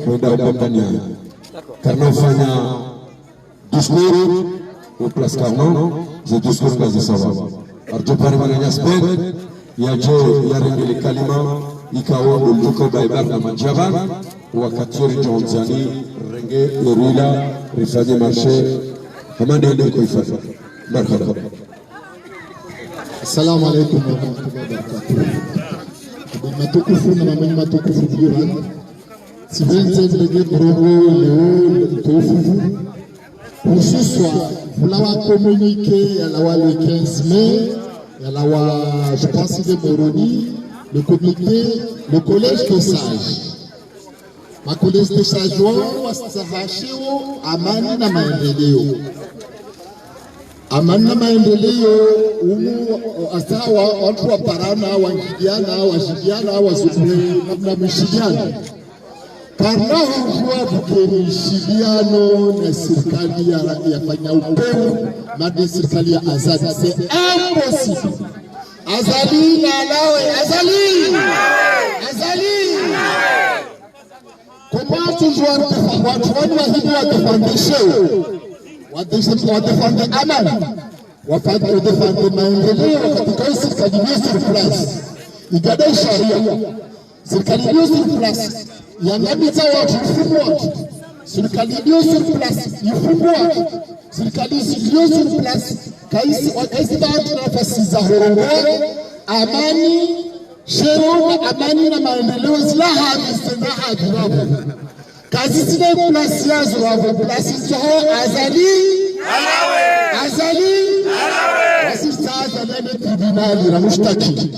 hwenda upambania. Karina ufanya discours pvo Place Carnot, ze discours ngazisao pvanu. Ardjo pare mwananyasi Ben, yadje yarenge le kalima, ikao ndo mdjuko baye barna madjaba, wakati yo ridjo ndziani, renge, erila, rifanye marche, hama nde ndo iko ifanya. Marhaba. Assalamu alaikum warahmatullahi wabarakatuh. Baba matukufu na mama matukufu djirani. Tsipvendze ndege burongo leo le mtukufu. Hususwa, vula wa communiqué yalawa le quinze mai, Yalawa, je pense, de Moroni, le comité, le collège des sages. Ma collège des sages wao wastahishio amani na maendeleo. Amani na maendeleo, umu, asawa, wantru waparana, wangiliana, wajiliana, wazukule, namna mishiliana. Karina hudjuwa pvukeni shiliano na sirikali ya, yafanya upvewu, made sirikali ya Azali. C'est impossible. Azali nalawe, Azali! Azali! Comment tu dois défendre, wantru wanu wahidi wa défendre sheo. Wa dé-, wa défendre amani. Wa fa-, wa défendre maendeleo wakati kayi sirikali iliyo sur place. Igade sharia. Sirikali iliyo sur place, yangamiza wantru, ifungu wantru. Sirikali iliyo sur place, ifungu wantru. Sirikali iliyo sur place, kaisi, kaisi ba wantru nafasi za hurongoa, amani, sheo na amani na maendeleo zila hali, zenda hali rabu. Kazisina place yazo rabu, place zaho Azali. Azali. Wasirisa Azali ne tribunal, ramushtaki.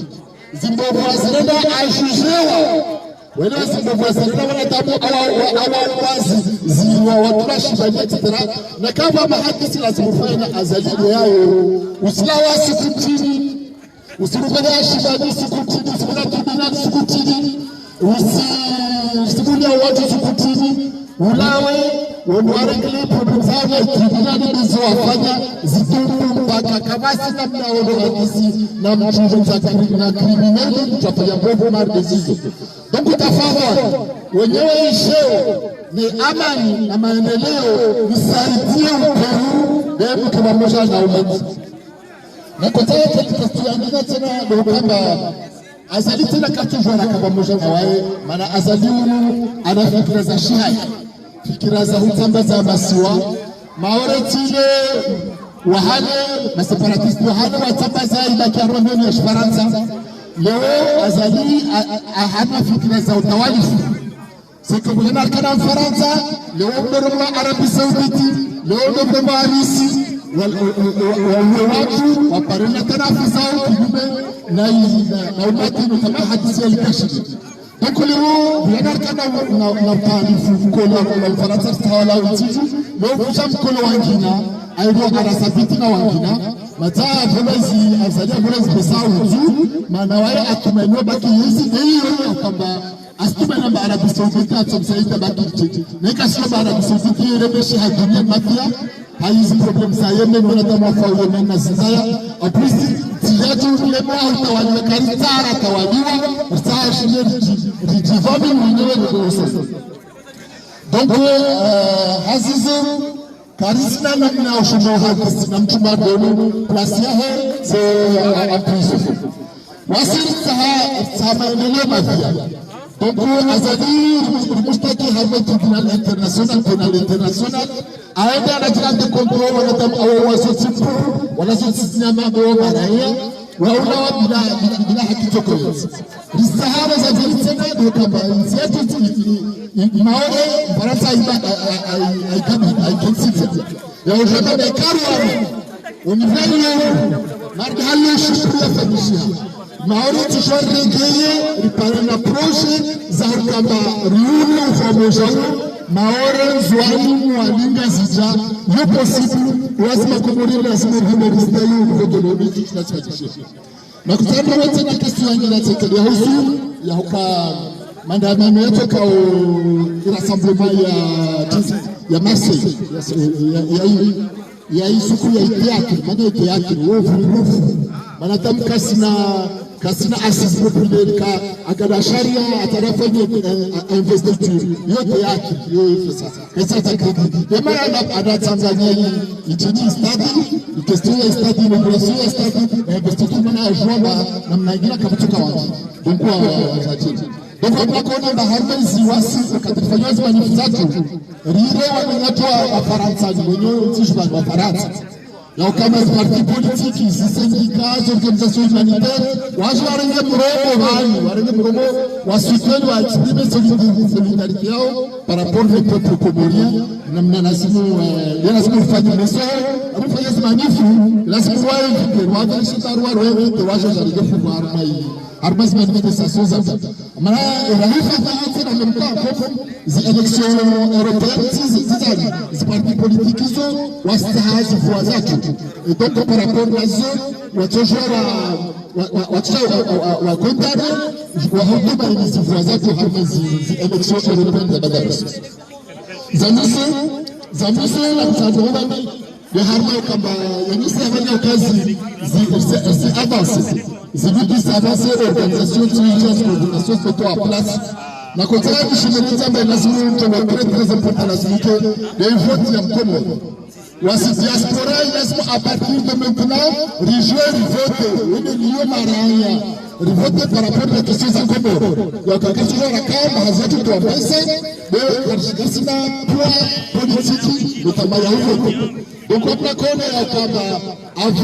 Zimbovu zirenda ajujewa. Wena zimbovu zirenda wanadamu awa, awa, awa wazi, ziwa wantru wa shibani, et cetera. Na kamba mahakisi lazimu ufanye na Azali ndo yayo. Usilawa siku tini. Usirukanya shibani siku tini, usirukanya tribunal siku tini. Usi-, usibulia wantru siku tini. Ulawe, wandru wa régler problème zawo, tribunal ndizo wafanya, zitungu mpaka kamasi namna wandru wakisi, na mtru za kri-, na criminel, mtru afanya mbovu mari decision. Donc, tafadhali, wenyewe isheo, ni amani na maendeleo, nisaidie upvewu, nde mke pamoja na umati. Na kotsa yake kesi yangina tsena ndo kamba Azali tsena katsudjuwa na kamba moja na waye, mana Azali unu ana fikira za shihaya, fikira za hutsambaza masiwa, Maore tsi ile wahale, ma séparatistes wahale watsambaza ibaki ya rohoni ya Shifarantsa. Leo Azali a, a, a, hana fikira za utawalifu. C'est que bwana kana Mfarantsa, leo mdoro mwa Arabie Saoudite, leo mdoro mwa Russie, wa, wa, wa, wa, wa, wantru, waparana tena afisa kinyume na, na, na umati no kama hadisi ya Al-Kashif. Donc leo, bwana kana na, na, na utawalifu, kola, kola Mfarantsa tawala untsi dju, leo kuja mkolo wangina, ayo arasabiti na wangina, mata volezi, Azali volezi pesa udju, mana waye atumainiwa baki yezi, eyo akamba, asituma namba Arabie Saoudite atsomsaidia baki tete. Neka sio ba Arabie Saoudite yele beshi ha dunia mafia. Hayizi problème za Yemen, wanadamu wafa Yemen na zinzaya. En plus, tiyatu ulema utawaliwa, kari tsara tawaliwa, usaha shinde riji-, rijivami mwenyewe ni koso. Donc, euh, hazizo, karisina namna ushuma uhakisi na mtru madonu, place yahe, c'est, euh, en prison. Wasiri saha, saha maendeleo mafia. Donc, Azali, rimushtaki harumwa tribunal international, pénal international. Aende anajira de contrôle, wanadamu awo wazo tsi mpu, wala zo tsi nyama, awo maraya. Waulawa bila, bila, bila haki toko yotsi. Risahaba za vili tsena, ndo kamba, nsi yatru tsi, i, i, i, Maore, Farantsa iba, a, a, a, a, a, ya ujema na ikaru wami. Univeli yao, mardi hali shukuru ya fanyishiha. Maore tsi shwa regeye, ripare na projet za hukamba riune ufamoja uo, Maore, Ndzuani, Mwali, Ngazidja, yo possible, lazima Komori, lazima vile ristayi, uvoto lo miti, tunasifanyishiha. Na kutsandra wontsi na question yangina tsekele ya husu, ya huka maandamano yatsoka o rassemblement ya, ya Marseille, ya, ya, ya, ya isuku ya théâtre, mana théâtre, wo vuruvu. Mana tamu kasina, kasina assise populaire ka, akada sharia, atarafanye, eh, investiture, yo théâtre, yo, yo, ça. Kesa ta crédit. Ema ya na, ana Tanzania yi, itini stade, question ya stade, inauguration ya stade, na investiture mana ya juamba, na mnangina kabutuka watu. Donc, wa, wa, wa, wa, donc, wa, wa, kona mba harumwa izi wasi, wakati fanya zi manifestation, rire wa mwenyewe wa Farantsa, ni mwenyewe ntsi juwa wa Farantsa. Ya ukamba zi parti politique, zi syndicat, zi organisation humanitaire, waje warenge mrongo pvanu, warenge mrongo wa soutenir, wa exprimer solidari-, solidarité yawo par rapport au peuple comorien, namna lazimu, eh, ya lazimu ufanye meso, amu fanye zi manif, lazimu wa inviter, wa inviter, wa inviter, waje warenge pouvoir harumwa yi, harumwa zi manifestations za. Mana, eh, rahifa za hati na même temps, comme zi élections européennes, zi, zi, zi, zi, zi parti politique izo, wastaha zi voix zatru. Et donc, par rapport à ça, watsoja wa, wa, wa, watsoja wa, wa, wa, wa condamner, wa huduma ili zi voix zatru, harumwa zi, zi élections européennes za baadaye. Za mwiso, za mwiso, la mtandao, ya harumwa ukamba, ya nisi ya fanya kazi, zi, zi, zi avance. Zi luttes zi avance, organisation, zi urgence, coordination, c'est tout en place. Na kotsa ya kushimiriza mbe lazimu, très, très important, lazimu ke, ya vote ya Mkomoro. Wasi diaspora, lazimu à partir de maintenant, rijoue, rivote, wene liyo maraya, rivote par rapport à la question za Komoro. Ya kakasi ya rakamba, hazi yatru tuwambese, leo, karishikasina, poids politique, notamment ya uvote. Donc, on peut connaître, ya kamba, avant